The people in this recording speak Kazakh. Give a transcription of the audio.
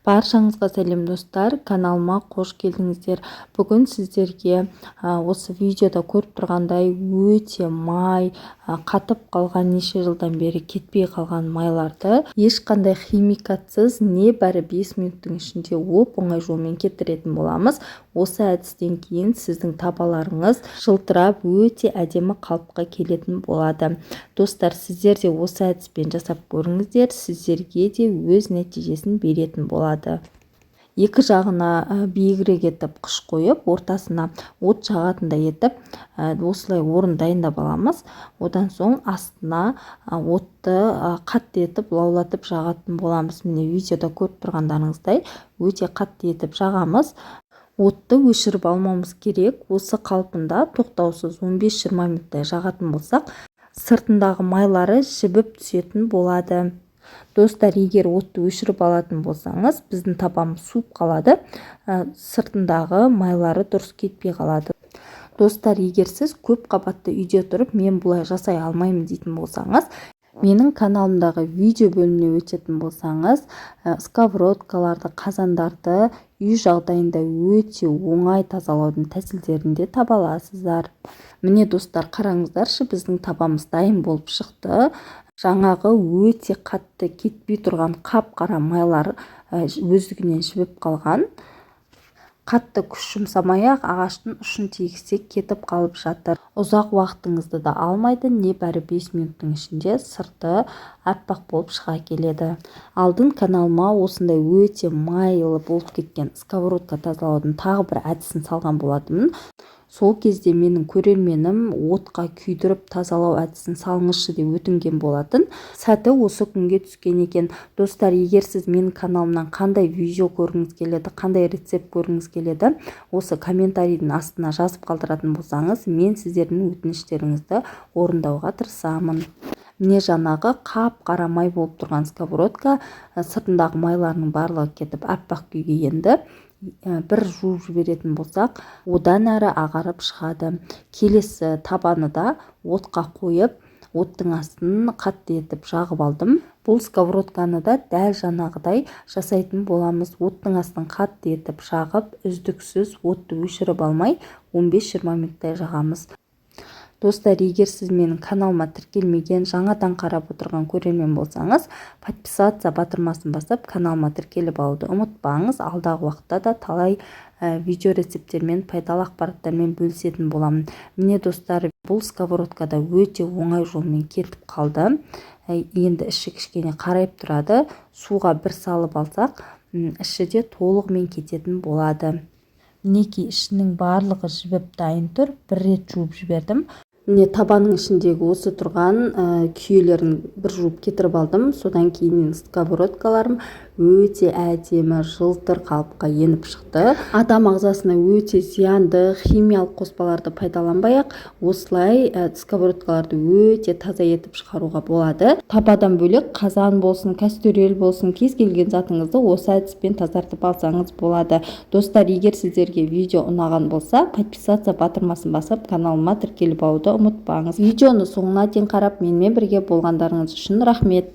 Баршаңызға сәлем, достар! Каналыма қош келдіңіздер! Бүгін сіздерге осы видеода көріп тұрғандай өте май қатып қалған, неше жылдан бері кетпей қалған майларды ешқандай химикатсыз, небәрі 5 минуттың ішінде оп-оңай жолмен кетіретін боламыз. Осы әдістен кейін сіздің табаларыңыз жылтырап, өте әдемі қалыпқа келетін болады. Достар, сіздер де осы әдіспен жасап көріңіздер, сіздерге де өз нәтижесін беретін болады. Екі жағына биігірек етіп қыш қойып, ортасына от жағатындай етіп, осылай орын дайындап аламыз. Одан соң астына отты қатты етіп лаулатып жағатын боламыз. Міне, видеода көріп тұрғандарыңыздай, өте қатты етіп жағамыз. Отты өшіріп алмауымыз керек. Осы қалпында тоқтаусыз 15-20 минуттай жағатын болсақ, сыртындағы майлары жібіп түсетін болады. Достар, егер отты өшіріп алатын болсаңыз, біздің табамыз суып қалады, сыртындағы майлары дұрыс кетпей қалады. Достар, егер сіз көп қабатты үйде тұрып, мен бұлай жасай алмаймын дейтін болсаңыз, менің каналымдағы видео бөліміне өтетін болсаңыз, сковородкаларды, қазандарды үй жағдайында өте оңай тазалаудың тәсілдерін де таба аласыздар. Міне, достар, қараңыздаршы, біздің табамыз дайын болып шықты. Жаңағы өте қатты кетпей тұрған қап-қара майлар өздігінен жібіп қалған. Қатты күш жұмсамай-ақ, ағаштың ұшын тигізсек, кетіп қалып жатыр. Ұзақ уақытыңызды да алмайды, небәрі 5 минуттың ішінде сырты аппақ болып шыға келеді. Алдын каналыма осындай өте майлы болып кеткен сковородка тазалаудың тағы бір әдісін салған болатынмын. Сол кезде менің көрерменім отқа күйдіріп тазалау әдісін салыңызшы деп өтінген болатын. Сәті осы күнге түскен екен. Достар, егер сіз менің каналымнан қандай видео көргіңіз келеді, қандай рецепт көргіңіз келеді, осы комментарийдің астына жазып қалдыратын болсаңыз, мен сіздердің өтініштеріңізді орындауға тырысамын. Міне, жаңағы қап-қара май болып тұрған сковородка сыртындағы майларының барлығы кетіп, аппақ күйге енді. Бір жуып жіберетін болсақ, одан әрі ағарып шығады. Келесі табаны да отқа қойып, оттың астын қатты етіп жағып алдым. Бұл сковородканы да дәл жаңағыдай жасайтын боламыз. Оттың астын қатты етіп жағып, үздіксіз отты өшіріп алмай, 15-20 минуттай жағамыз. Достар, егер сіз менің каналыма тіркелмеген, жаңадан қарап отырған көрермен болсаңыз, подписаться батырмасын басып, каналыма тіркеліп алуды ұмытпаңыз. Алдағы уақытта да талай видео рецепттермен, пайдалы ақпараттармен бөлісетін боламын. Міне, достар, бұл сковородка да өте оңай жолмен кетіп қалды. Енді іші кішкене қарайып тұрады. Суға бір салып алсақ, іші де толығымен кететін болады. Мінекей, ішінің барлығы жібіп дайын тұр. Бір рет жуып жібердім. Міне, табаның ішіндегі осы тұрған күйелерін бір жуып кетіріп алдым. Содан кейін сковородкаларым өте әдемі жылтыр қалыпқа еніп шықты. Адам ағзасына өте зиянды химиялық қоспаларды пайдаланбай ақ, осылай сковородкаларды өте таза етіп шығаруға болады. Табадан бөлек, қазан болсын, кастрюль болсын, кез келген затыңызды осы әдіспен тазартып алсаңыз болады. Достар, егер сіздерге видео ұнаған болса, подписаться батырмасын басып, каналыма тіркеліп алуды ұмытпаңыз. Видеоны соңына дейін қарап, менімен бірге болғандарыңыз үшін рахмет.